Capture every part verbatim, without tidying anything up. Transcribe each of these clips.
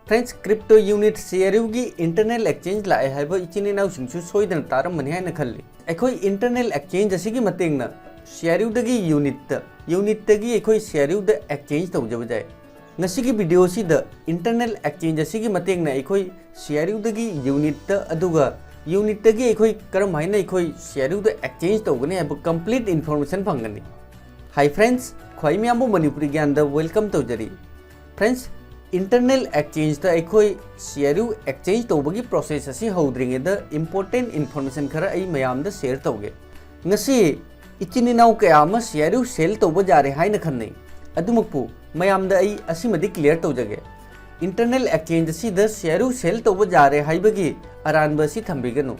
Friends, crypto unit C R U ꯒꯤ internal exchange ꯂꯥꯛꯑꯦ ꯍꯥꯏꯕ ꯏꯆꯤꯟ ꯏꯅꯥꯎꯁꯤꯡꯁꯨ ꯁꯣꯏꯗꯅ ꯇꯥꯔꯝꯃꯅꯤ ꯍꯥꯏꯅ ꯈꯜꯂꯤ꯫ ꯑꯩꯈꯣꯏ internal exchange ꯑꯁꯤꯒꯤ ꯃꯇꯦꯡꯅ C R U ꯗꯒꯤ unit ꯇ, unit ꯇꯒꯤ ꯑꯩꯈꯣꯏ C R U ꯗ exchange ꯇꯧꯖꯕ ꯌꯥꯏ꯫ ꯉꯁꯤꯒꯤ video ꯑꯁꯤꯗ internal exchange ꯑꯁꯤꯒꯤ ꯃꯇꯦꯡꯅ ꯑꯩꯈꯣꯏ C R U ꯗꯒꯤ unit ꯇ, ꯑꯗꯨꯒ unit ꯇꯒꯤ ꯑꯩꯈꯣꯏ ꯀꯔꯝ ꯍꯥꯏꯅ ꯑꯩꯈꯣꯏ C R U ꯗ exchange ꯇꯧꯒꯅꯤ ꯍꯥꯏꯕ complete information ꯐꯪꯒꯅꯤ꯫ Hi friends, ꯈ꯭ꯋꯥꯏ ꯃꯌꯥꯝꯕꯨ ꯃꯅꯤꯄꯨꯔꯤ ꯒ꯭ꯌꯥꯟꯗ welcome ꯇꯧꯖꯔꯤ꯫ Friends, internal exchange ꯇ ꯑꯩꯈꯣꯏ C R U exchange ꯇꯧꯕꯒꯤ process ꯑꯁꯤ ꯍꯧꯗ꯭ꯔꯤꯉꯩꯗ important information ꯈꯔ ꯑꯩ ꯃꯌꯥꯝꯗ share ꯇꯧꯒꯦ꯫ ꯉꯁꯤ ꯏꯆꯤꯟ ꯏꯅꯥꯎ ꯀꯌꯥ ꯑꯃ C R U sell ꯇꯧꯕ ꯌꯥꯔꯦ ꯍꯥꯏꯅ ꯈꯟꯅꯩ꯫ ꯑꯗꯨꯃꯛꯄꯨ ꯃꯌꯥꯝꯗ ꯑꯩ ꯑꯁꯤꯃꯗꯤ clear ꯇꯧꯖꯒꯦ꯫ Internal exchange ꯑꯁꯤꯗ C R U sell ꯇꯧꯕ ꯌꯥꯔꯦ ꯍꯥꯏꯕꯒꯤ ꯑꯔꯥꯟꯕ ꯑꯁꯤ ꯊꯝꯕꯤꯒꯅꯨ꯫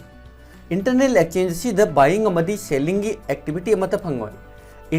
Internal exchange ꯑꯁꯤꯗ buying ꯑꯃꯗꯤ selling ꯒꯤ activity ꯑꯃꯠꯇ ꯐꯪꯉꯣꯏ꯫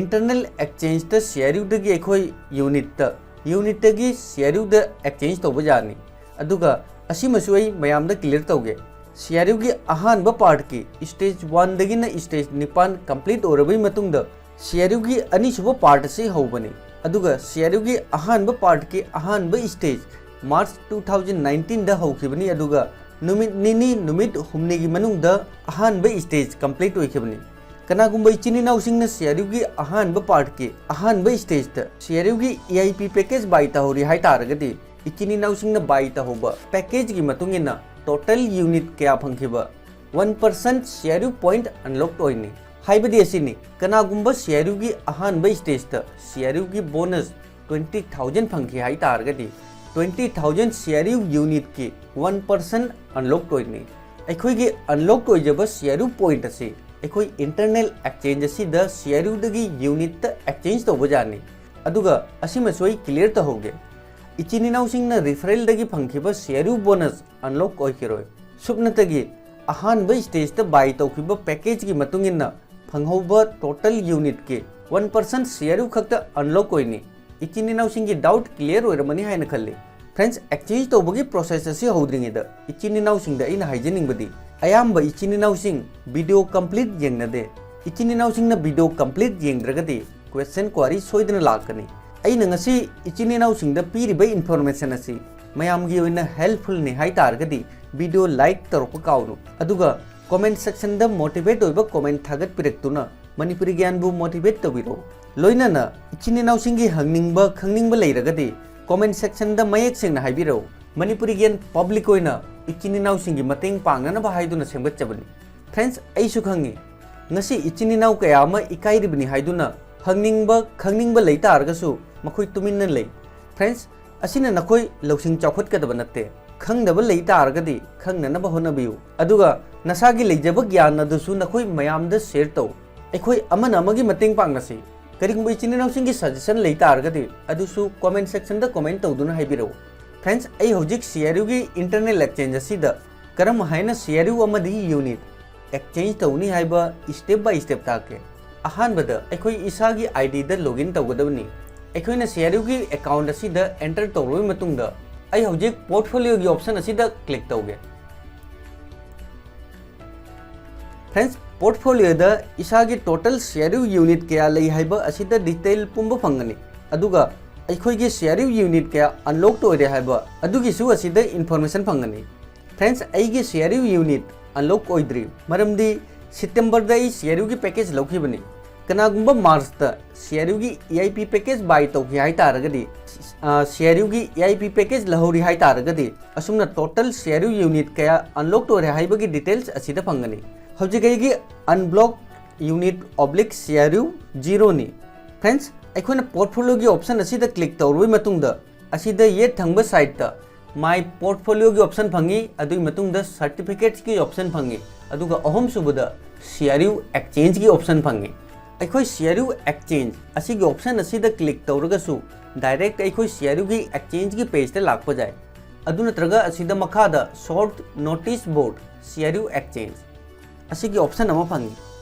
Internal exchange ꯇ C R U ꯗꯒꯤ ꯑꯩꯈꯣꯏ unit ꯇ, unit ꯇꯒꯤ C R U ꯗ exchange ꯇꯧꯕ ꯌꯥꯅꯤ꯫ ꯑꯗꯨꯒ ꯑꯁꯤꯃꯁꯨ ꯑꯩ ꯃꯌꯥꯝꯗ clear ꯇꯧꯒꯦ꯫ C R U ꯒꯤ ꯑꯍꯥꯟꯕ part ꯀꯤ stage one ꯗꯒꯤꯅ stage ꯅꯤꯄꯥꯟ complete ꯑꯣꯏꯔꯕꯒꯤ ꯃꯇꯨꯡꯗ C R U ꯒꯤ ꯑꯅꯤꯁꯨꯕ part ꯑꯁꯤ ꯍꯧꯕꯅꯤ꯫ ꯑꯗꯨꯒ C R U ꯒꯤ ꯑꯍꯥꯟꯕ part ꯀꯤ ꯑꯍꯥꯟꯕ stage March two thousand nineteen ꯗ ꯍꯧꯈꯤꯕꯅꯤ, ꯑꯗꯨꯒ ꯅꯨꯃꯤꯠ ꯅꯤꯅꯤ, ꯅꯨꯃꯤꯠ ꯍꯨꯝꯅꯤꯒꯤ ꯃꯅꯨꯡꯗ ꯑꯍꯥꯟꯕ stage complete ꯑꯣꯏꯈꯤꯕꯅꯤ꯫ ꯀꯅꯥꯒꯨꯝꯕ ꯏꯆꯤꯟ ꯏꯅꯥꯎꯁꯤꯡꯅ C R U ꯒꯤ ꯑꯍꯥꯟꯕ part ꯀꯤ ꯑꯍꯥꯟꯕ stage ꯇ C R U ꯒꯤ E I P package buy ꯇꯧꯍꯧꯔꯤ ꯍꯥꯏ ꯇꯥꯔꯒꯗꯤ, ꯏꯆꯤꯟ ꯏꯅꯥꯎꯁꯤꯡꯅ buy ꯇꯧꯍꯧꯕ package ꯀꯤ ꯃꯇꯨꯡ ꯏꯟꯅ total unit ꯀꯌꯥ ꯐꯪꯈꯤꯕ, one percent C R U point unlocked ꯑꯣꯏꯅꯤ꯫ ꯍꯥꯏꯕꯗꯤ ꯑꯁꯤꯅꯤ, ꯀꯅꯥꯒꯨꯝꯕ C R U ꯒꯤ ꯑꯍꯥꯟꯕ stage ꯇ C R U ꯒꯤ bonus twenty thousand ꯐꯪꯈꯤ ꯍꯥꯏ ꯇꯥꯔꯒꯗꯤ, twenty thousand C R U unit ꯀꯤ one percent unlocked ꯑꯣꯏꯅꯤ꯫ ꯑꯩꯈꯣꯏꯒꯤ unlocked ꯑꯣꯏꯖꯕ C R U point ꯑꯁꯤ ꯑꯩꯈꯣꯏ internal exchange ꯑꯁꯤꯗ C R U ꯗꯒꯤ unit ꯇ exchange ꯇꯧꯕ ꯌꯥꯅꯤ꯫ ꯑꯗꯨꯒ ꯑꯁꯤꯃꯁꯨ ꯑꯩ clear ꯇꯧꯍꯧꯒꯦ꯫ ꯏꯆꯤꯟ ꯏꯅꯥꯎꯁꯤꯡꯅ referral ꯗꯒꯤ ꯐꯪꯈꯤꯕ C R U bonus unlock ꯑꯣꯏꯈꯤꯔꯣꯏ꯫ ꯁꯨꯞꯅꯇꯒꯤ ꯑꯍꯥꯟꯕ stage ꯇ buy ꯇꯧꯈꯤꯕ package ꯀꯤ ꯃꯇꯨꯡ ꯏꯟꯅ ꯐꯪꯍꯧꯕ total unit ꯀꯤ one percent C R U ꯈꯛꯇ unlock ꯑꯣꯏꯅꯤ꯫ ꯏꯆꯤꯟ ꯏꯅꯥꯎꯁꯤꯡꯒꯤ doubt clear ꯑꯣꯏꯔꯝꯃꯅꯤ ꯍꯥꯏꯅ ꯈꯜꯂꯤ꯫ Friends, exchange ꯇꯧꯕꯒꯤ process ꯑꯁꯤ ꯍꯧꯗ꯭ꯔꯤꯉꯩꯗ ꯏꯆꯤꯟ ꯏꯅꯥꯎꯁꯤꯡꯗ ꯑꯩꯅ ꯍꯥꯏꯖꯅꯤꯡꯕꯗꯤ, ꯑꯌꯥꯝꯕ ꯏꯆꯤꯟ ꯏꯅꯥꯎꯁꯤꯡ video complete ꯌꯦꯡꯅꯗꯦ꯫ ꯏꯆꯤꯟ ꯏꯅꯥꯎꯁꯤꯡꯅ video complete ꯌꯦꯡꯗ꯭ꯔꯒꯗꯤ question query ꯁꯣꯏꯗꯅ ꯂꯥꯛꯀꯅꯤ꯫ ꯑꯩꯅ ꯉꯁꯤ ꯏꯆꯤꯟ ꯏꯅꯥꯎꯁꯤꯡꯗ ꯄꯤꯔꯤꯕ information ꯑꯁꯤ ꯃꯌꯥꯝꯒꯤ ꯑꯣꯏꯅ helpfulꯅꯤ ꯍꯥꯏ ꯇꯥꯔꯒꯗꯤ video like ꯇꯧꯔꯛꯄ ꯀꯥꯎꯅꯨ, ꯑꯗꯨꯒ comment sectionꯗ motivate ꯑꯣꯏꯕ comment ꯊꯥꯒꯠꯄꯤꯔꯛꯇꯨꯅ ꯃꯅꯤꯄꯨꯔꯤ ꯒ꯭ꯌꯥꯟꯕꯨ motivate ꯇꯧꯕꯤꯔꯛꯎ꯫ ꯂꯣꯏꯅꯅ ꯏꯆꯤꯟ ꯏꯅꯥꯎꯁꯤꯡꯒꯤ ꯍꯪꯅꯤꯡꯕ ꯈꯪꯅꯤꯡꯕ ꯂꯩꯔꯒꯗꯤ comment sectionꯗ ꯃꯌꯦꯛ ꯁꯦꯡꯅ ꯍꯥꯏꯕꯤꯔꯛꯎ꯫ ꯃꯅꯤꯄꯨꯔꯤ ꯒ꯭ꯌꯥꯟ public ꯑꯣꯏꯅ ꯏꯆꯤꯟ ꯏꯅꯥꯎꯁꯤꯡꯒꯤ ꯃꯇꯦꯡ ꯄꯥꯡꯅꯅꯕ ꯍꯥꯏꯗꯨꯅ ꯁꯦꯝꯒꯠꯆꯕꯅꯤ꯫ Friends, ꯑꯩꯁꯨ ꯈꯪꯉꯤ, ꯉꯁꯤ ꯏꯆꯤꯟ ꯏꯅꯥꯎ ꯀꯌꯥ ꯑꯃ ꯏꯀꯥꯏꯔꯤꯕꯅꯤ ꯍꯥꯏꯗꯨꯅ ꯍꯪꯅꯤꯡꯕ ꯈꯪꯅꯤꯡꯕ ꯂꯩ ꯇꯥꯔꯒꯁꯨ ꯃꯈꯣꯏ ꯇꯨꯃꯤꯟꯅ ꯂꯩ꯫ Friends, ꯑꯁꯤꯅ ꯅꯈꯣꯏ ꯂꯧꯁꯤꯡ ꯆꯥꯎꯈꯠꯀꯗꯕ ꯅꯠꯇꯦ꯫ ꯈꯪꯗꯕ ꯂꯩ ꯇꯥꯔꯒꯗꯤ ꯈꯪꯅꯅꯕ ꯍꯣꯠꯅꯕꯤꯌꯨ, ꯑꯗꯨꯒ ꯅꯁꯥꯒꯤ ꯂꯩꯖꯕ ꯒ꯭ꯌꯥꯟ ꯑꯗꯨꯁꯨ ꯅꯈꯣꯏ ꯃꯌꯥꯝꯗ share ꯇꯧ꯫ ꯑꯩꯈꯣꯏ ꯑꯃꯅ ꯑꯃꯒꯤ ꯃꯇꯦꯡ ꯄꯥꯡꯅꯁꯤ꯫ ꯀꯔꯤꯒꯨꯝꯕ ꯏꯆꯤꯟ ꯏꯅꯥꯎꯁꯤꯡꯒꯤ suggestion ꯂꯩ ꯇꯥꯔꯒꯗꯤ ꯑꯗꯨꯁꯨ comment sectionꯗ comment ꯇꯧꯗꯨꯅ ꯍꯥꯏꯕꯤꯔꯛꯎ꯫ Friends, ꯑꯩ ꯍꯧꯖꯤꯛ CRUꯒꯤ internal exchange ꯑꯁꯤꯗ ꯀꯔꯝ ꯍꯥꯏꯅ CRU ꯑꯃꯗꯒꯤ unit exchange ꯇꯧꯅꯤ ꯍꯥꯏꯕ step by step ꯇꯥꯛꯀꯦ꯫ ꯑꯍꯥꯟꯕꯗ ꯑꯩꯈꯣꯏ ꯏꯁꯥꯒꯤ IDꯗ login ꯇꯧꯒꯗꯕꯅꯤ꯫ ꯑꯩꯈꯣꯏꯅ CRUꯒꯤ account ꯑꯁꯤꯗ enter ꯇꯧꯔꯕ ꯃꯇꯨꯡꯗ ꯑꯩ ꯍꯧꯖꯤꯛ portfolioꯒꯤ option ꯑꯁꯤꯗ click ꯇꯧꯒꯦ꯫ Friends, portfolioꯗ ꯏꯁꯥꯒꯤ total CRU unit ꯀꯌꯥ ꯂꯩ ꯍꯥꯏꯕ ꯑꯁꯤꯗ detail ꯄꯨꯝꯕ ꯐꯪꯒꯅꯤ, ꯑꯗꯨꯒ ꯑꯩꯈꯣꯏꯒꯤ CRU unit ꯀꯌꯥ unlocked ꯑꯣꯏꯔꯦ ꯍꯥꯏꯕ ꯑꯗꯨꯒꯤꯁꯨ ꯑꯁꯤꯗ information ꯐꯪꯒꯅꯤ꯫ Friends, ꯑꯩꯒꯤ CRU unit unlock ꯑꯣꯏꯗ꯭ꯔꯤ, ꯃꯔꯝꯗꯤ Septemberꯗ ꯑꯩ CRUꯒꯤ package ꯂꯧꯈꯤꯕꯅꯤ꯫ ꯀꯅꯥꯒꯨꯝꯕ Marchꯇ CRUꯒꯤ EIP package buy ꯇꯧꯈꯤ ꯍꯥꯏ ꯇꯥꯔꯒꯗꯤ, ꯑ, CRUꯒꯤ EIP package ꯂꯧꯍꯧꯔꯤ ꯍꯥꯏ ꯇꯥꯔꯒꯗꯤ, ꯑꯁꯨꯝꯅ total CRU unit ꯀꯌꯥ unlocked ꯑꯣꯏꯔꯦ ꯍꯥꯏꯕꯒꯤ details ꯑꯁꯤꯗ ꯐꯪꯒꯅꯤ꯫ ꯍꯧꯖꯤꯛ ꯑꯩꯒꯤ unblocked unit oblique CRU zeroꯅꯤ꯫ Friends, ꯑꯩꯈꯣꯏꯅ portfolioꯒꯤ option ꯑꯁꯤꯗ click ꯇꯧꯔꯕ ꯃꯇꯨꯡꯗ, ꯑꯁꯤꯗ ꯌꯦꯠ ꯊꯪꯕ sideꯇ My Portfolioꯒꯤ option ꯐꯪꯉꯤ, ꯑꯗꯨꯒꯤ ꯃꯇꯨꯡꯗ Certificatesꯀꯤ option ꯐꯪꯉꯤ, ꯑꯗꯨꯒ ꯑꯍꯨꯝꯁꯨꯕꯗ CRU Exchangeꯒꯤ option ꯐꯪꯉꯤ꯫ ꯑꯩꯈꯣꯏ CRU Exchange ꯑꯁꯤꯒꯤ option ꯑꯁꯤꯗ click ꯇꯧꯔꯒꯁꯨ direct ꯑꯩꯈꯣꯏ CRUꯒꯤ exchangeꯒꯤ pageꯇ ꯂꯥꯛꯄ ꯌꯥꯏ꯫ ꯑꯗꯨ ꯅꯠꯇ꯭ꯔꯒ ꯑꯁꯤꯗ ꯃꯈꯥꯗ Short Notice Board CRU Exchange ꯑꯁꯤꯒꯤ option ꯑꯃ ꯐꯪꯉꯤ꯫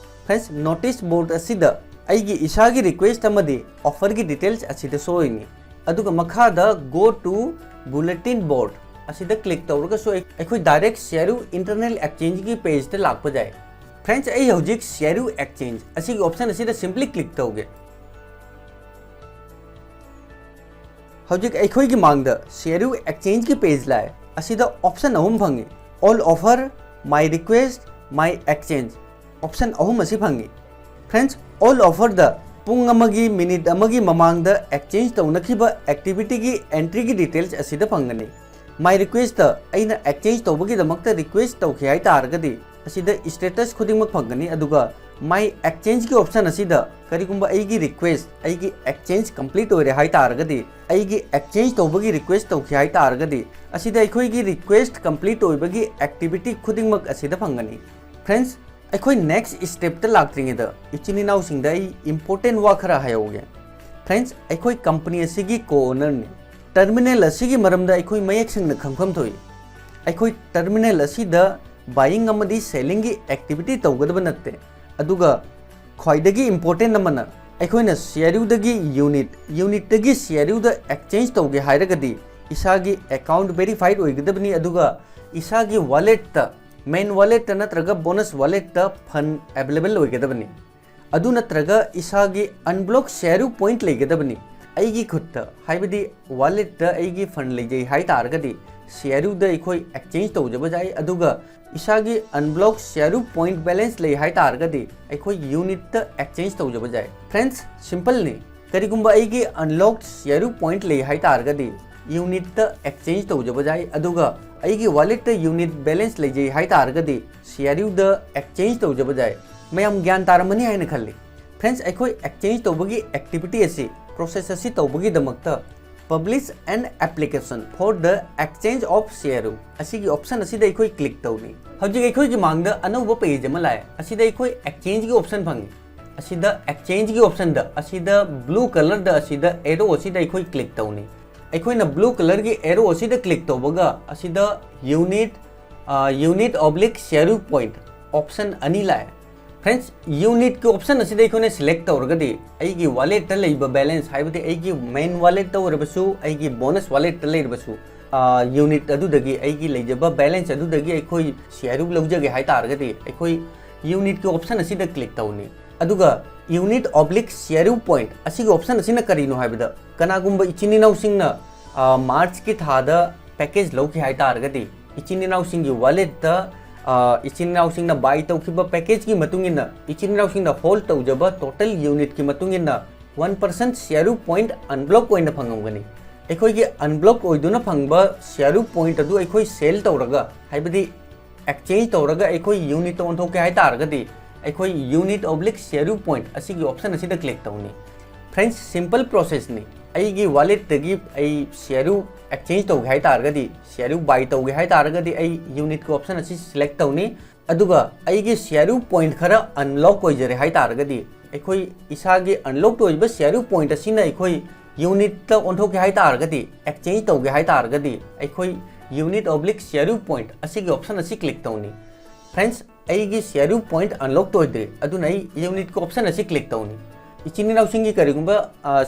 Friends, notice board ꯑꯁꯤꯗ ꯑꯩꯒꯤ ꯏꯁꯥꯒꯤ request ꯑꯃꯗꯤ offerꯒꯤ details ꯑꯁꯤꯗ show ꯑꯣꯏꯅꯤ꯫ ꯑꯗꯨꯒ ꯃꯈꯥꯗ Go to Bulletin Board ꯑꯁꯤꯗ click ꯇꯧꯔꯒꯁꯨ ꯑꯩ-, ꯑꯩꯈꯣꯏ direct CRU internal exchangeꯒꯤ pageꯇ ꯂꯥꯛꯄ ꯌꯥꯏ꯫ Friends, ꯑꯩ ꯍꯧꯖꯤꯛ CRU Exchange ꯑꯁꯤꯒꯤ option ꯑꯁꯤꯗ simply click ꯇꯧꯒꯦ꯫ ꯍꯧꯖꯤꯛ ꯑꯩꯈꯣꯏꯒꯤ ꯃꯥꯡꯗ ꯁꯤꯌꯥꯔꯌꯨ ꯑꯦꯛꯆꯦꯟꯖꯀꯤ ꯄꯦꯖ ꯂꯥꯛꯑꯦ꯫ ꯑꯁꯤꯗ ꯑꯣꯞꯁꯟ ꯑꯍꯨꯝ ꯐꯪꯉꯤ: All Offer, My Request, My Exchange꯫ Option ꯑꯍꯨꯝ ꯑꯁꯤ ꯐꯪꯉꯤ꯫ ꯐ꯭ꯔꯦꯟꯁ, ꯑꯣꯜ ꯑꯣꯐꯔꯗ ꯄꯨꯡ ꯑꯃꯒꯤ ꯃꯤꯅꯤꯠ ꯑꯃꯒꯤ ꯃꯃꯥꯡꯗ ꯑꯦꯛꯆꯦꯟꯖ ꯇꯧꯅꯈꯤꯕ ꯑꯦꯛꯇꯤꯚꯤꯇꯤꯒꯤ ꯑꯦꯟꯇ꯭ꯔꯤꯒꯤ ꯗꯤꯇꯦꯜꯁ ꯑꯁꯤꯗ ꯐꯪꯒꯅꯤ꯫ ꯃꯥꯏ ꯔꯤꯀ꯭ꯋꯦꯁꯇ ꯑꯩꯅ ꯑꯦꯛꯆꯦꯟꯖ ꯇꯧꯕꯒꯤꯗꯃꯛꯇ ꯔꯤꯀ꯭ꯋꯦꯁ ꯇꯧꯈꯤ ꯍꯥꯏ ꯇꯥꯔꯒꯗꯤ, ꯑꯁꯤꯗ ꯁ꯭ꯇꯦꯇꯁ ꯈꯨꯗꯤꯡꯃꯛ ꯐꯪꯒꯅꯤ꯫ ꯑꯗꯨꯒ ꯃꯥꯏ ꯑꯦꯛꯆꯦꯟꯖꯀꯤ ꯑꯣꯞꯁꯟ ꯑꯁꯤꯗ ꯀꯔꯤꯒꯨꯝꯕ ꯑꯩꯒꯤ ꯔꯤꯀ꯭ꯋꯦꯁ, ꯑꯩꯒꯤ ꯑꯦꯛꯆꯦꯟꯖ ꯀꯝꯄ꯭ꯂꯤꯠ ꯑꯣꯏꯔꯦ ꯍꯥꯏ ꯇꯥꯔꯒꯗꯤ, ꯑꯩꯒꯤ ꯑꯦꯛꯆꯦꯟꯖ ꯇꯧꯕꯒꯤ ꯔꯤꯀ꯭ꯋꯦꯁ ꯇꯧꯈꯤ ꯍꯥꯏ ꯇꯥꯔꯒꯗꯤ, ꯑꯁꯤꯗ ꯑꯩꯈꯣꯏꯒꯤ ꯔꯤꯀ꯭ꯋꯦꯁ ꯀꯝꯄ꯭ꯂꯤꯠ ꯑꯣꯏꯕꯒꯤ ꯑꯦꯛꯇꯤꯚꯤꯇꯤ ꯈꯨꯗꯤꯡꯃꯛ ꯑꯁꯤꯗ ꯐꯪꯒꯅꯤ꯫ ꯐ꯭ꯔꯦꯟꯁ, ꯑꯩꯈꯣꯏ ꯅꯦꯛꯁ ꯁ꯭ꯇꯦꯞꯇ ꯂꯥꯛꯇ꯭ꯔꯤꯉꯩꯗ, ꯏꯆꯤꯟ ꯏꯅꯥꯎꯁꯤꯡꯗ ꯑꯩ ꯏꯝꯄꯣꯔꯇꯦꯟ ꯋꯥ ꯈꯔ ꯍꯥꯏꯍꯧꯒꯦ꯫ ꯐ꯭ꯔꯦꯟꯁ, ꯑꯩꯈꯣꯏ ꯀꯝꯄꯅꯤ ꯑꯁꯤꯒꯤ ꯀꯣ ꯑꯣꯅꯔꯅꯤ꯫ ꯇꯔꯃꯤꯅꯦꯜ ꯑꯁꯤꯒꯤ ꯃꯔꯝꯗ ꯑꯩꯈꯣꯏ ꯃꯌꯦꯛ ꯁꯦꯡꯅ ꯈꯪꯐꯝ ꯊꯣꯛꯏ꯫ ꯑꯩꯈꯣꯏ ꯇꯔꯃꯤꯅꯦꯜ ꯑꯁꯤꯗ ꯕꯥꯏꯌꯤꯡ ꯑꯃꯗꯤ ꯁꯦꯂꯤꯡꯒꯤ ꯑꯦꯛꯇꯤꯚꯤꯇꯤ ꯇꯧꯒꯗꯕ ꯅꯠꯇꯦ꯫ ꯑꯗꯨꯒ ꯈ꯭ꯋꯥꯏꯗꯒꯤ ꯏꯝꯄꯣꯔꯇꯦꯟ ꯑꯃꯅ, ꯑꯩꯈꯣꯏꯅ ꯁꯤꯌꯥꯔꯌꯨꯗꯒꯤ ꯌꯨꯅꯤꯠ, ꯌꯨꯅꯤꯠꯇꯒꯤ ꯁꯤꯌꯥꯔꯌꯨꯗ ꯑꯦꯛꯆꯦꯟꯖ ꯇꯧꯒꯦ ꯍꯥꯏꯔꯒꯗꯤ, ꯏꯁꯥꯒꯤ ꯑꯦꯀꯥꯎꯟꯠ ꯚꯦꯔꯤꯐꯥꯏꯗ ꯑꯣꯏꯒꯗꯕꯅꯤ, ꯑꯗꯨꯒ ꯏꯁꯥꯒꯤ ꯋꯥꯂꯦꯠꯇ, ꯃꯦꯟ ꯋꯥꯂꯦꯠꯇ ꯅꯠꯇ꯭ꯔꯒ ꯕꯣꯅꯁ ꯋꯥꯂꯦꯠꯇ ꯐꯟ ꯑꯦꯚꯦꯂꯦꯕꯜ ꯑꯣꯏꯒꯗꯕꯅꯤ꯫ ꯑꯗꯨ ꯅꯠꯇ꯭ꯔꯒ ꯏꯁꯥꯒꯤ ꯑꯟꯕ꯭ꯂꯣꯛ ꯁꯤꯌꯥꯔꯌꯨ ꯄꯣꯏꯟꯠ ꯂꯩꯒꯗꯕꯅꯤ꯫ ꯑꯩꯒꯤ ꯈꯨꯠꯇ, ꯍꯥꯏꯕꯗꯤ ꯋꯥꯂꯦꯠꯇ ꯑꯩꯒꯤ ꯐꯟ ꯂꯩꯖꯩ ꯍꯥꯏ ꯇꯥꯔꯒꯗꯤ, ꯁꯤꯌꯥꯔꯌꯨꯗ ꯑꯩꯈꯣꯏ ꯑꯦꯛꯆꯦꯟꯖ ꯇꯧꯖꯕ ꯌꯥꯏ, ꯑꯗꯨꯒ ꯏꯁꯥꯒꯤ ꯑꯟꯕ꯭ꯂꯣꯛ ꯁꯤꯌꯥꯔꯌꯨ ꯄꯣꯏꯟꯠ ꯕꯦꯂꯦꯟꯁ ꯂꯩ ꯍꯥꯏ ꯇꯥꯔꯒꯗꯤ, ꯑꯩꯈꯣꯏ ꯌꯨꯅꯤꯠꯇ ꯑꯦꯛꯆꯦꯟꯖ ꯇꯧꯖꯕ ꯌꯥꯏ꯫ ꯐ꯭ꯔꯦꯟꯁ, ꯁꯤꯝꯄꯜꯅꯤ꯫ ꯀꯔꯤꯒꯨꯝꯕ ꯑꯩꯒꯤ ꯑꯟꯂꯣꯛ ꯁꯤꯌꯥꯔꯌꯨ ꯄꯣꯏꯟꯠ ꯂꯩ ꯍꯥꯏ ꯇꯥꯔꯒꯗꯤ, ꯌꯨꯅꯤꯠꯇ ꯑꯦꯛꯆꯦꯟꯖ ꯇꯧꯖꯕ ꯌꯥꯏ, ꯑꯗꯨꯒ ꯑꯩꯒꯤ ꯋꯥꯂꯦꯠꯇ ꯌꯨꯅꯤꯠ ꯕꯦꯂꯦꯟꯁ ꯂꯩꯖꯩ ꯍꯥꯏ ꯇꯥꯔꯒꯗꯤ, ꯁꯤꯌꯥꯔꯌꯨꯗ ꯑꯦꯛꯆꯦꯟꯖ ꯇꯧꯖꯕ ꯌꯥꯏ꯫ ꯃꯌꯥꯝ ꯒ꯭ꯌꯥꯟ ꯇꯥꯔꯝꯃꯅꯤ ꯍꯥꯏꯅ ꯈꯜꯂꯤ꯫ ꯐ꯭ꯔꯦꯟꯁ, ꯑꯩꯈꯣꯏ ꯑꯦꯛꯆꯦꯟꯖ ꯇꯧꯕꯒꯤ ꯑꯦꯛꯇꯤꯚꯤꯇꯤ ꯑꯁꯤ, ꯄ꯭ꯔꯣꯁꯦꯁ ꯑꯁꯤ ꯇꯧꯕꯒꯤꯗꯃꯛꯇ, Publish an application for the exchange of ꯁꯤꯌꯥꯔꯌꯨ ꯑꯁꯤꯒꯤ ꯑꯣꯞꯁꯟ ꯑꯁꯤꯗ ꯑꯩꯈꯣꯏ ꯀ꯭ꯂꯤꯛ ꯇꯧꯅꯤ꯫ ꯍꯧꯖꯤꯛ ꯑꯩꯈꯣꯏꯒꯤ ꯃꯥꯡꯗ ꯑꯅꯧꯕ ꯄꯦꯖ ꯑꯃ ꯂꯥꯛꯑꯦ꯫ ꯑꯁꯤꯗ ꯑꯩꯈꯣꯏ ꯑꯦꯛꯆꯦꯟꯖꯀꯤ ꯑꯣꯞꯁꯟ ꯐꯪꯉꯤ꯫ ꯑꯁꯤꯗ ꯑꯦꯛꯆꯦꯟꯖꯀꯤ ꯑꯣꯞꯁꯟꯗ, ꯑꯁꯤꯗ ꯕ꯭ꯂꯨ ꯀꯂꯔꯗ, ꯑꯁꯤꯗ ꯑꯦꯔꯣ ꯑꯁꯤꯗ ꯑꯩꯈꯣꯏ ꯀ꯭ꯂꯤꯛ ꯇꯧꯅꯤ꯫ ꯑꯩꯈꯣꯏꯅ ꯕ꯭ꯂꯨ ꯀꯂꯔꯒꯤ ꯑꯦꯔꯣ ꯑꯁꯤꯗ ꯀ꯭ꯂꯤꯛ ꯇꯧꯕꯒ, ꯑꯁꯤꯗ ꯌꯨꯅꯤꯠ, ꯑ, ꯌꯨꯅꯤꯠ ꯑꯣꯕ꯭ꯂꯤꯛ ꯁꯤꯌꯥꯔꯌꯨ ꯄꯣꯏꯟꯠ ꯑꯣꯞꯁꯟ ꯑꯅꯤ ꯂꯥꯛꯑꯦ꯫ ꯐ꯭ꯔꯦꯟꯁ, ꯌꯨꯅꯤꯠꯀꯤ ꯑꯣꯞꯁꯟ ꯑꯁꯤꯗ ꯑꯩꯈꯣꯏꯅ ꯁꯦꯂꯦꯛ ꯇꯧꯔꯒꯗꯤ, ꯑꯩꯒꯤ ꯋꯥꯂꯦꯠꯇ ꯂꯩꯕ ꯕꯦꯂꯦꯟꯁ, ꯍꯥꯏꯕꯗꯤ ꯑꯩꯒꯤ ꯃꯦꯟ ꯋꯥꯂꯦꯠꯇ ꯑꯣꯏꯔꯕꯁꯨ, ꯑꯩꯒꯤ ꯕꯣꯅꯁ ꯋꯥꯂꯦꯠꯇ ꯂꯩꯔꯕꯁꯨ, ꯑ, ꯌꯨꯅꯤꯠ ꯑꯗꯨꯗꯒꯤ, ꯑꯩꯒꯤ ꯂꯩꯖꯕ ꯕꯦꯂꯦꯟꯁ ꯑꯗꯨꯗꯒꯤ ꯑꯩꯈꯣꯏ ꯁꯤꯌꯥꯔꯌꯨ ꯂꯧꯖꯒꯦ ꯍꯥꯏ ꯇꯥꯔꯒꯗꯤ, ꯑꯩꯈꯣꯏ ꯌꯨꯅꯤꯠꯀꯤ ꯑꯣꯞꯁꯟ ꯑꯁꯤꯗ ꯀ꯭ꯂꯤꯛ ꯇꯧꯅꯤ꯫ ꯑꯗꯨꯒ Unit oblique share point ꯑꯁꯤꯒꯤ option ꯑꯁꯤꯅ ꯀꯔꯤꯅꯣ ꯍꯥꯏꯕꯗ, ꯀꯅꯥꯒꯨꯝꯕ ꯏꯆꯤꯟ ꯏꯅꯥꯎꯁꯤꯡꯅ ꯃꯥꯔꯆꯀꯤ ꯊꯥꯗ package ꯂꯧꯈꯤ ꯍꯥꯏ ꯇꯥꯔꯒꯗꯤ, ꯏꯆꯤꯟ ꯏꯅꯥꯎꯁꯤꯡꯒꯤ walletꯇ ꯏꯆꯤꯟ ꯏꯅꯥꯎꯁꯤꯡꯅ buy ꯇꯧꯈꯤꯕ packageꯀꯤ ꯃꯇꯨꯡ ꯏꯟꯅ ꯏꯆꯤꯟ ꯏꯅꯥꯎꯁꯤꯡꯅ hold ꯇꯧꯖꯕ total unitꯀꯤ ꯃꯇꯨꯡ ꯏꯟꯅ one percent share point unblock ꯑꯣꯏꯅ ꯐꯪꯉꯝꯒꯅꯤ꯫ ꯑꯩꯈꯣꯏꯒꯤ unblock ꯑꯣꯏꯗꯨꯅ ꯐꯪꯕ share point ꯑꯗꯨ ꯑꯩꯈꯣꯏ sell ꯇꯧꯔꯒ, ꯍꯥꯏꯕꯗꯤ exchange ꯇꯧꯔꯒ ꯑꯩꯈꯣꯏ unitꯇ ꯑꯣꯟꯊꯣꯛꯀꯦ ꯍꯥꯏ ꯇꯥꯔꯒꯗꯤ, ꯑꯩꯈꯣꯏ unit oblique share point ꯑꯁꯤꯒꯤ option ꯑꯁꯤꯗ click ꯇꯧꯅꯤ꯫ Friends, simple processꯅꯤ꯫ ꯑꯩꯒꯤ walletꯇꯒꯤ ꯑꯩ share exchange ꯇꯧꯒꯦ ꯍꯥꯏ ꯇꯥꯔꯒꯗꯤ, share buy ꯇꯧꯒꯦ ꯍꯥꯏ ꯇꯥꯔꯒꯗꯤ, ꯑꯩ unitꯀꯤ option ꯑꯁꯤ select ꯇꯧꯅꯤ꯫ ꯑꯗꯨꯒ ꯑꯩꯒꯤ share point ꯈꯔ unlock ꯑꯣꯏꯖꯔꯦ ꯍꯥꯏ ꯇꯥꯔꯒꯗꯤ, ꯑꯩꯈꯣꯏ ꯏꯁꯥꯒꯤ unlock ꯑꯣꯏꯕ share point ꯑꯁꯤꯅ ꯑꯩꯈꯣꯏ unitꯇ ꯑꯣꯟꯊꯣꯛꯀꯦ ꯍꯥꯏ ꯇꯥꯔꯒꯗꯤ, exchange ꯇꯧꯒꯦ ꯍꯥꯏ ꯇꯥꯔꯒꯗꯤ, ꯑꯩꯈꯣꯏ unit oblique share point ꯑꯁꯤꯒꯤ option ꯑꯁꯤ click ꯇꯧꯅꯤ꯫ Friends, ꯑꯩꯒꯤ share point unlock ꯑꯣꯏꯗ꯭ꯔꯤ, ꯑꯗꯨꯅ ꯑꯩ unitꯀꯤ option ꯑꯁꯤ click ꯇꯧꯅꯤ꯫ ꯏꯆꯤꯟ ꯏꯅꯥꯎꯁꯤꯡꯒꯤ ꯀꯔꯤꯒꯨꯝꯕ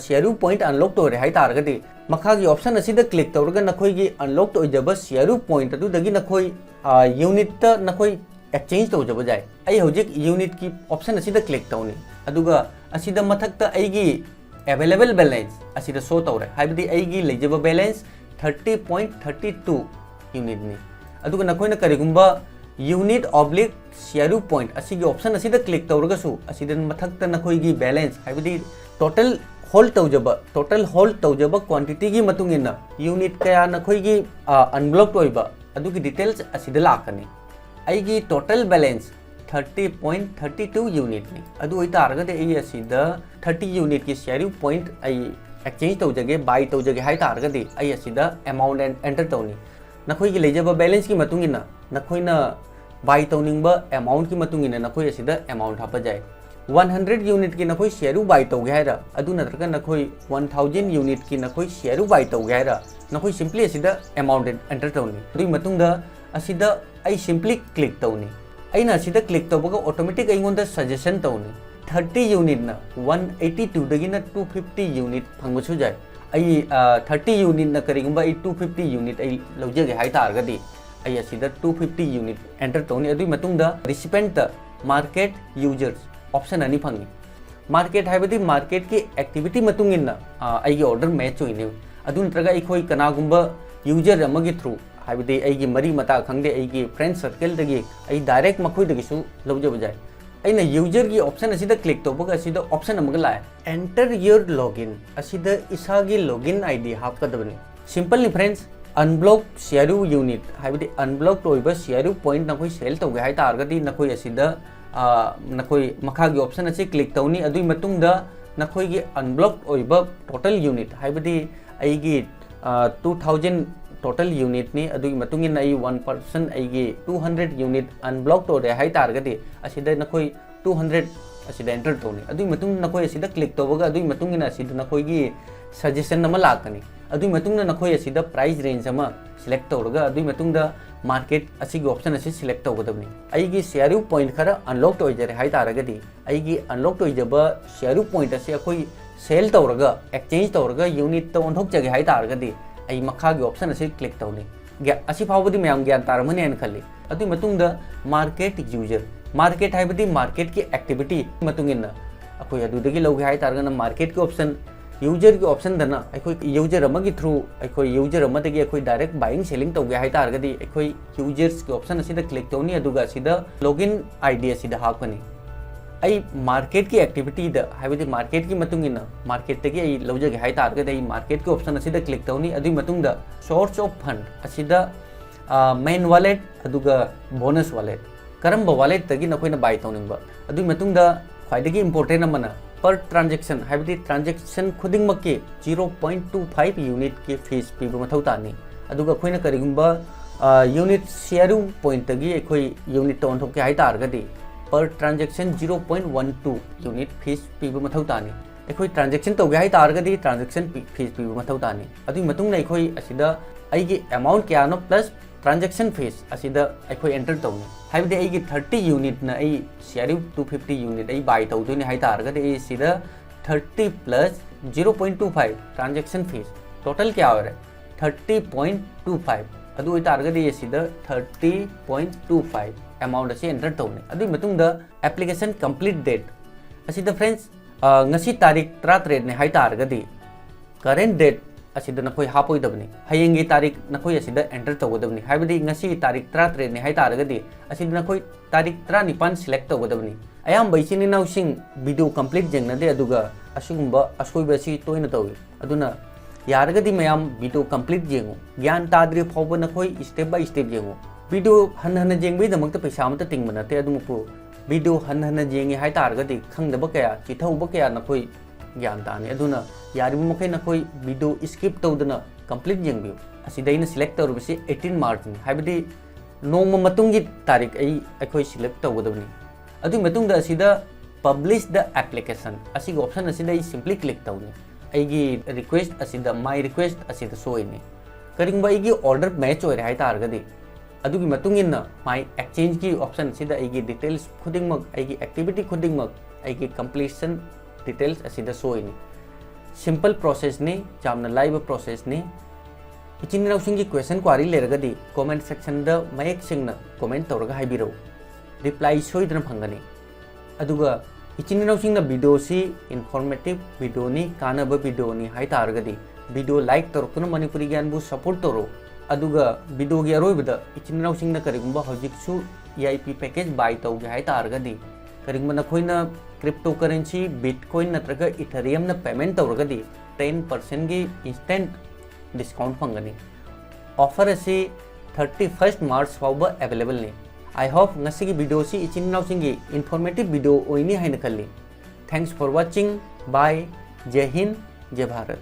share point unlock ꯑꯣꯏꯔꯦ ꯍꯥꯏ ꯇꯥꯔꯒꯗꯤ, ꯃꯈꯥꯒꯤ option ꯑꯁꯤꯗ click ꯇꯧꯔꯒ ꯅꯈꯣꯏꯒꯤ unlock ꯑꯣꯏꯖꯕ share point ꯑꯗꯨꯗꯒꯤ ꯅꯈꯣꯏ unitꯇ ꯅꯈꯣꯏ exchange ꯇꯧꯖꯕ ꯌꯥꯏ꯫ ꯑꯩ ꯍꯧꯖꯤꯛ unitꯀꯤ option ꯑꯁꯤꯗ click ꯇꯧꯅꯤ, ꯑꯗꯨꯒ ꯑꯁꯤꯗ ꯃꯊꯛꯇ ꯑꯩꯒꯤ available balance ꯑꯁꯤꯗ show ꯇꯧꯔꯦ, ꯍꯥꯏꯕꯗꯤ ꯑꯩꯒꯤ ꯂꯩꯖꯕ balance thirty point thirty two unitꯅꯤ꯫ ꯑꯗꯨꯒ ꯅꯈꯣꯏꯅ ꯀꯔꯤꯒꯨꯝꯕ unit oblique share point ꯑꯁꯤꯒꯤ option ꯑꯁꯤꯗ click ꯇꯧꯔꯒꯁꯨ, ꯑꯁꯤꯗ ꯃꯊꯛꯇ ꯅꯈꯣꯏꯒꯤ balance, ꯍꯥꯏꯕꯗꯤ total hold ꯇꯧꯖꯕ, total hold ꯇꯧꯖꯕ quantityꯒꯤ ꯃꯇꯨꯡ ꯏꯟꯅ unit ꯀꯌꯥ ꯅꯈꯣꯏꯒꯤ unblock ꯑꯣꯏꯕ, ꯑꯗꯨꯒꯤ details ꯑꯁꯤꯗ ꯂꯥꯛꯀꯅꯤ꯫ ꯑꯩꯒꯤ total balance thirty point thirty two unitꯅꯤ꯫ ꯑꯗꯨ ꯑꯣꯏꯇꯥꯔꯒꯗꯤ ꯑꯩ ꯑꯁꯤꯗ thirty unitꯀꯤ share point ꯑꯩ exchange ꯇꯧꯖꯒꯦ, buy ꯇꯧꯖꯒꯦ ꯍꯥꯏ ꯇꯥꯔꯒꯗꯤ, ꯑꯩ ꯑꯁꯤꯗ amount enter ꯇꯧꯅꯤ꯫ ꯅꯈꯣꯏꯒꯤ ꯂꯩꯖꯕ balanceꯀꯤ ꯃꯇꯨꯡ ꯏꯟꯅ, ꯅꯈꯣꯏꯅ buy ꯇꯧꯅꯤꯡꯕ amountꯀꯤ ꯃꯇꯨꯡ ꯏꯟꯅ ꯅꯈꯣꯏ ꯑꯁꯤꯗ amount ꯍꯥꯞꯄ ꯌꯥꯏ꯫ One hundred unitꯀꯤ ꯅꯈꯣꯏ share buy ꯇꯧꯒꯦ ꯍꯥꯏꯔ, ꯑꯗꯨ ꯅꯠꯇ꯭ꯔꯒ ꯅꯈꯣꯏ one thousand unitꯀꯤ ꯅꯈꯣꯏ share buy ꯇꯧꯒꯦ ꯍꯥꯏꯔ, ꯅꯈꯣꯏ simply ꯑꯁꯤꯗ amount enter ꯇꯧꯅꯤ꯫ ꯑꯗꯨꯒꯤ ꯃꯇꯨꯡꯗ ꯑꯁꯤꯗ ꯑꯩ simply click ꯇꯧꯅꯤ꯫ ꯑꯩꯅ ꯑꯁꯤꯗ click ꯇꯧꯕꯒ automatic ꯑꯩꯉꯣꯟꯗ suggestion ꯇꯧꯅꯤ꯫ Thirty unitꯅ one eighty twoꯗꯒꯤꯅ two fifty unit ꯐꯪꯕꯁꯨ ꯌꯥꯏ꯫ ꯑꯩ thirty unitꯅ ꯀꯔꯤꯒꯨꯝꯕ ꯑꯩ two fifty unit ꯑꯩ ꯂꯧꯖꯒꯦ ꯍꯥꯏ ꯇꯥꯔꯒꯗꯤ, ꯑꯩ ꯑꯁꯤꯗ two fifty unit enter ꯇꯧꯅꯤ꯫ ꯑꯗꯨꯒꯤ ꯃꯇꯨꯡꯗ recipientꯇ market users option ꯑꯅꯤ ꯐꯪꯉꯤ꯫ Market ꯍꯥꯏꯕꯗꯤ marketꯀꯤ activity ꯃꯇꯨꯡ ꯏꯟꯅ, ꯑ, ꯑꯩꯒꯤ order match ꯑꯣꯏꯅꯤ꯫ ꯑꯗꯨ ꯅꯠꯇ꯭ꯔꯒ ꯑꯩꯈꯣꯏ ꯀꯅꯥꯒꯨꯝꯕ user ꯑꯃꯒꯤ through, ꯍꯥꯏꯕꯗꯤ ꯑꯩꯒꯤ ꯃꯔꯤ ꯃꯇꯥ ꯈꯪꯗꯦ, ꯑꯩꯒꯤ friend circleꯗꯒꯤ ꯑꯩ direct ꯃꯈꯣꯏꯗꯒꯤꯁꯨ ꯂꯧꯖꯕ ꯌꯥꯏ꯫ ꯑꯩꯅ userꯒꯤ option ꯑꯁꯤꯗ click ꯇꯧꯕꯒ ꯑꯁꯤꯗ option ꯑꯃꯒ ꯂꯥꯛꯑꯦ, "Enter your login"꯫ ꯑꯁꯤꯗ ꯏꯁꯥꯒꯤ login ID ꯍꯥꯞꯀꯗꯕꯅꯤ꯫ Simply friends, unblock CRU unit, ꯍꯥꯏꯕꯗꯤ unblocked ꯑꯣꯏꯕ CRU point ꯅꯈꯣꯏ sell ꯇꯧꯒꯦ ꯍꯥꯏ ꯇꯥꯔꯒꯗꯤ ꯅꯈꯣꯏ ꯑꯁꯤꯗ, ꯑ, ꯅꯈꯣꯏ ꯃꯈꯥꯒꯤ option ꯑꯁꯤ click ꯇꯧꯅꯤ꯫ ꯑꯗꯨꯒꯤ ꯃꯇꯨꯡꯗ ꯅꯈꯣꯏꯒꯤ unblocked ꯑꯣꯏꯕ total unit, ꯍꯥꯏꯕꯗꯤ ꯑꯩꯒꯤ, ꯑ, two thousand total unitꯅꯤ, ꯑꯗꯨꯒꯤ ꯃꯇꯨꯡ ꯏꯟꯅ ꯑꯩ one percent, ꯑꯩꯒꯤ two hundred unit unblocked ꯑꯣꯏꯔꯦ ꯍꯥꯏ ꯇꯥꯔꯒꯗꯤ ꯑꯁꯤꯗ ꯅꯈꯣꯏ two hundred ꯑꯁꯤꯗ enter ꯇꯧꯅꯤ꯫ ꯑꯗꯨꯒꯤ ꯃꯇꯨꯡꯗ ꯅꯈꯣꯏ ꯑꯁꯤꯗ click ꯇꯧꯕꯒ ꯑꯗꯨꯒꯤ ꯃꯇꯨꯡ ꯏꯟꯅ ꯑꯁꯤꯗ ꯅꯈꯣꯏꯒꯤ suggestion ꯑꯃ ꯂꯥꯛꯀꯅꯤ꯫ ꯑꯗꯨꯒꯤ ꯃꯇꯨꯡꯗ ꯅꯈꯣꯏ ꯑꯁꯤꯗ price range ꯑꯃ select ꯇꯧꯔꯒ ꯑꯗꯨꯒꯤ ꯃꯇꯨꯡꯗ market ꯑꯁꯤꯒꯤ option ꯑꯁꯤ select ꯇꯧꯒꯗꯕꯅꯤ꯫ ꯑꯩꯒꯤ CRU point ꯈꯔ unlocked ꯑꯣꯏꯖꯔꯦ ꯍꯥꯏ ꯇꯥꯔꯒꯗꯤ ꯑꯩꯒꯤ unlocked ꯑꯣꯏꯖꯕ CRU point ꯑꯁꯤ ꯑꯩꯈꯣꯏ sell ꯇꯧꯔꯒ, exchange ꯇꯧꯔꯒ unitꯇ ꯑꯣꯟꯊꯣꯛꯆꯒꯦ ꯍꯥꯏ ꯇꯥꯔꯒꯗꯤ ꯑꯩ ꯃꯈꯥꯒꯤ option ꯑꯁꯤ click ꯇꯧꯅꯤ꯫ ꯒ꯭ꯌꯥ-, ꯑꯁꯤ ꯐꯥꯎꯕꯗꯤ ꯃꯌꯥꯝ ꯒ꯭ꯌꯥꯟ ꯇꯥꯔꯝꯃꯅꯤ ꯍꯥꯏꯅ ꯈꯜꯂꯤ꯫ ꯑꯗꯨꯒꯤ ꯃꯇꯨꯡꯗ market user, market ꯍꯥꯏꯕꯗꯤ marketꯀꯤ activity ꯃꯇꯨꯡ ꯏꯟꯅ ꯑꯩꯈꯣꯏ ꯑꯗꯨꯗꯒꯤ ꯂꯧꯒꯦ ꯍꯥꯏ ꯇꯥꯔꯒꯅ marketꯀꯤ option, userꯒꯤ optionꯗꯅ ꯑꯩꯈꯣꯏ user ꯑꯃꯒꯤ through, ꯑꯩꯈꯣꯏ user ꯑꯃꯗꯒꯤ ꯑꯩꯈꯣꯏ direct buying selling ꯇꯧꯒꯦ ꯍꯥꯏ ꯇꯥꯔꯒꯗꯤ ꯑꯩꯈꯣꯏ usersꯀꯤ option ꯑꯁꯤꯗ click ꯇꯧꯅꯤ, ꯑꯗꯨꯒ ꯑꯁꯤꯗ login ID ꯑꯁꯤꯗ ꯍꯥꯞꯀꯅꯤ꯫ ꯑꯩ marketꯀꯤ activityꯗ, ꯍꯥꯏꯕꯗꯤ marketꯀꯤ ꯃꯇꯨꯡ ꯏꯟꯅ marketꯇꯒꯤ ꯑꯩ ꯂꯧꯖꯒꯦ ꯍꯥꯏ ꯇꯥꯔꯒꯗꯤ ꯑꯩ marketꯀꯤ option ꯑꯁꯤꯗ click ꯇꯧꯅꯤ꯫ ꯑꯗꯨꯒꯤ ꯃꯇꯨꯡꯗ source of fund ꯑꯁꯤꯗ, ꯑ, main wallet ꯑꯗꯨꯒ bonus wallet, ꯀꯔꯝꯕ walletꯇꯒꯤ ꯅꯈꯣꯏꯅ buy ꯇꯧꯅꯤꯡꯕ꯫ ꯑꯗꯨꯒꯤ ꯃꯇꯨꯡꯗ ꯈ꯭ꯋꯥꯏꯗꯒꯤ important ꯑꯃꯅ per transaction, ꯍꯥꯏꯕꯗꯤ transaction ꯈꯨꯗꯤꯡꯃꯛꯀꯤ zero point two five unitꯀꯤ fees ꯄꯤꯕ ꯃꯊꯧ ꯇꯥꯅꯤ꯫ ꯑꯗꯨꯒ ꯑꯩꯈꯣꯏꯅ ꯀꯔꯤꯒꯨꯝꯕ, ꯑ, unit CRU pointꯇꯒꯤ ꯑꯩꯈꯣꯏ unitꯇ ꯑꯣꯟꯊꯣꯛꯀꯦ ꯍꯥꯏ ꯇꯥꯔꯒꯗꯤ per transaction zero point one two unit fees ꯄꯤꯕ ꯃꯊꯧ ꯇꯥꯅꯤ꯫ ꯑꯩꯈꯣꯏ transaction ꯇꯧꯒꯦ ꯍꯥꯏ ꯇꯥꯔꯒꯗꯤ transaction ꯄꯤ-, fees ꯄꯤꯕ ꯃꯊꯧ ꯇꯥꯅꯤ꯫ ꯑꯗꯨꯒꯤ ꯃꯇꯨꯡꯗ ꯑꯩꯈꯣꯏ ꯑꯁꯤꯗ ꯑꯩꯒꯤ amount ꯀꯌꯥꯅꯣ plus transaction fees ꯑꯁꯤꯗ ꯑꯩꯈꯣꯏ enter ꯇꯧꯅꯤ꯫ ꯍꯥꯏꯕꯗꯤ ꯑꯩꯒꯤ thirty unitꯅ ꯑꯩ CRU two fifty unit ꯑꯩ buy ꯇꯧꯗꯣꯏꯅꯤ ꯍꯥꯏ ꯇꯥꯔꯒꯗꯤ ꯑꯩ ꯁꯤꯗ thirty plus zero point two five transaction fees, total ꯀꯌꯥ ꯑꯣꯏꯔꯦ? Thirty point two five꯫ ꯑꯗꯨ ꯑꯣꯏꯇꯥꯔꯒꯗꯤ ꯑꯁꯤꯗ thirty point two five amount ꯑꯁꯤ enter ꯇꯧꯅꯤ꯫ ꯑꯗꯨꯒꯤ ꯃꯇꯨꯡꯗ application complete date, ꯑꯁꯤꯗ friends, ꯑ, ꯉꯁꯤ ꯇꯥꯔꯤꯛ ꯇꯔꯥꯇꯔꯦꯠꯅꯦ ꯍꯥꯏ ꯇꯥꯔꯒꯗꯤ, current date ꯑꯁꯤꯗ ꯅꯈꯣꯏ ꯍꯥꯞꯄꯣꯏꯗꯕꯅꯤ꯫ ꯍꯌꯦꯡꯒꯤ ꯇꯥꯔꯤꯛ ꯅꯈꯣꯏ ꯑꯁꯤꯗ enter ꯇꯧꯒꯗꯕꯅꯤ꯫ ꯍꯥꯏꯕꯗꯤ ꯉꯁꯤ ꯇꯥꯔꯤꯛ ꯇꯔꯥꯇꯔꯦꯠꯅꯤ ꯍꯥꯏ ꯇꯥꯔꯒꯗꯤ, ꯑꯁꯤꯗ ꯅꯈꯣꯏ ꯇꯥꯔꯤꯛ ꯇꯔꯥꯅꯤꯄꯥꯟ select ꯇꯧꯒꯗꯕꯅꯤ꯫ ꯑꯌꯥꯝꯕ ꯏꯆꯤꯟ ꯏꯅꯥꯎꯁꯤꯡ video complete ꯌꯦꯡꯅꯗꯦ, ꯑꯗꯨꯒ ꯑꯁꯤꯒꯨꯝꯕ ꯑꯁꯣꯏꯕ ꯑꯁꯤ ꯇꯣꯏꯅ ꯇꯧꯏ꯫ ꯑꯗꯨꯅ ꯌꯥꯔꯒꯗꯤ ꯃꯌꯥꯝ video complete ꯌꯦꯡꯉꯨ꯫ ꯒ꯭ꯌꯥꯟ ꯇꯥꯗ꯭ꯔꯤ ꯐꯥꯎꯕ ꯅꯈꯣꯏ step by step ꯌꯦꯡꯉꯨ꯫ Video ꯍꯟꯅ ꯍꯟꯅ ꯌꯦꯡꯕꯒꯤꯗꯃꯛꯇ ꯄꯩꯁꯥ ꯑꯃꯠꯇ ꯇꯤꯡꯕ ꯅꯠꯇꯦ, ꯑꯗꯨꯃꯛꯄꯨ video ꯍꯟꯅ ꯍꯟꯅ ꯌꯦꯡꯉꯤ ꯍꯥꯏ ꯇꯥꯔꯒꯗꯤ ꯈꯪꯗꯕ ꯀꯌꯥ, ꯆꯤꯊꯍꯧꯕ ꯀꯌꯥ ꯅꯈꯣꯏ ꯒ꯭ꯌꯥꯟ ꯇꯥꯅꯤ꯫ ꯑꯗꯨꯅ ꯌꯥꯔꯤꯕ ꯃꯈꯩ ꯅꯈꯣꯏ video skip ꯇꯧꯗꯅ complete ꯌꯦꯡꯕꯤꯌꯨ꯫ ꯑꯁꯤꯗ ꯑꯩꯅ select ꯇꯧꯔꯤꯕꯁꯤ eighteen March ꯅꯤ, ꯍꯥꯏꯕꯗꯤ ꯅꯣꯡꯃ ꯃꯇꯨꯡꯒꯤ ꯇꯥꯔꯤꯛ ꯑꯩ, ꯑꯩꯈꯣꯏ select ꯇꯧꯒꯗꯕꯅꯤ꯫ ꯑꯗꯨꯒꯤ ꯃꯇꯨꯡꯗ ꯑꯁꯤꯗ publish the application ꯑꯁꯤꯒꯤ option ꯑꯁꯤꯗ ꯑꯩ simply click ꯇꯧꯅꯤ꯫ ꯑꯩꯒꯤ request ꯑꯁꯤꯗ, my request ꯑꯁꯤꯗ show ꯑꯣꯏꯅꯤ꯫ ꯀꯔꯤꯒꯨꯝꯕ ꯑꯩꯒꯤ order match ꯑꯣꯏꯔꯦ ꯍꯥꯏ ꯇꯥꯔꯒꯗꯤ, ꯑꯗꯨꯒꯤ ꯃꯇꯨꯡ ꯏꯟꯅ my exchange ꯀꯤ option ꯑꯁꯤꯗ ꯑꯩꯒꯤ details ꯈꯨꯗꯤꯡꯃꯛ, ꯑꯩꯒꯤ activity ꯈꯨꯗꯤꯡꯃꯛ, ꯑꯩꯒꯤ completion details ꯑꯁꯤꯗ show ꯑꯣꯏꯅꯤ꯫ Simple process ꯅꯤ, ꯌꯥꯝꯅ ꯂꯥꯏꯕ process ꯅꯤ꯫ ꯏꯆꯤꯟ ꯏꯅꯥꯎꯁꯤꯡꯒꯤ question query ꯂꯩꯔꯒꯗꯤ comment section ꯗ ꯃꯌꯦꯛ ꯁꯦꯡꯅ comment ꯇꯧꯔꯒ ꯍꯥꯏꯕꯤꯔꯛꯎ꯫ Reply ꯁꯣꯏꯗꯅ ꯐꯪꯒꯅꯤ꯫ ꯑꯗꯨꯒ ꯏꯆꯤꯟ ꯏꯅꯥꯎꯁꯤꯡꯅ video ꯁꯤ informative video ꯅꯤ, ꯀꯥꯟꯅꯕ video ꯅꯤ ꯍꯥꯏ ꯇꯥꯔꯒꯗꯤ video like ꯇꯧꯔꯛꯇꯨꯅ ꯃꯅꯤꯄꯨꯔꯤ ꯒ꯭ꯌꯥꯟꯕꯨ support ꯇꯧꯔꯛꯎ꯫ ꯑꯗꯨꯒ video ꯒꯤ ꯑꯔꯣꯏꯕꯗ ꯏꯆꯤꯟ ꯏꯅꯥꯎꯁꯤꯡꯅ ꯀꯔꯤꯒꯨꯝꯕ ꯍꯧꯖꯤꯛꯁꯨ E I P package buy ꯇꯧꯒꯦ ꯍꯥꯏ ꯇꯥꯔꯒꯗꯤ, ꯀꯔꯤꯒꯨꯝꯕ ꯅꯈꯣꯏꯅ cryptocurrency, Bitcoin ꯅꯠꯇ꯭ꯔꯒ Ethereum ꯅ payment ꯇꯧꯔꯒꯗꯤ ten percent ꯒꯤ instant discount ꯐꯪꯒꯅꯤ꯫ Offer ꯑꯁꯤ thirty first March ꯐꯥꯎꯕ available ꯅꯤ꯫ I hope ꯉꯁꯤꯒꯤ video ꯁꯤ ꯏꯆꯤꯟ ꯏꯅꯥꯎꯁꯤꯡꯒꯤ informative video ꯑꯣꯏꯅꯤ ꯍꯥꯏꯅ ꯈꯜꯂꯤ꯫ Thanks for watching. Bye. Jai Hind, Jai Bharat.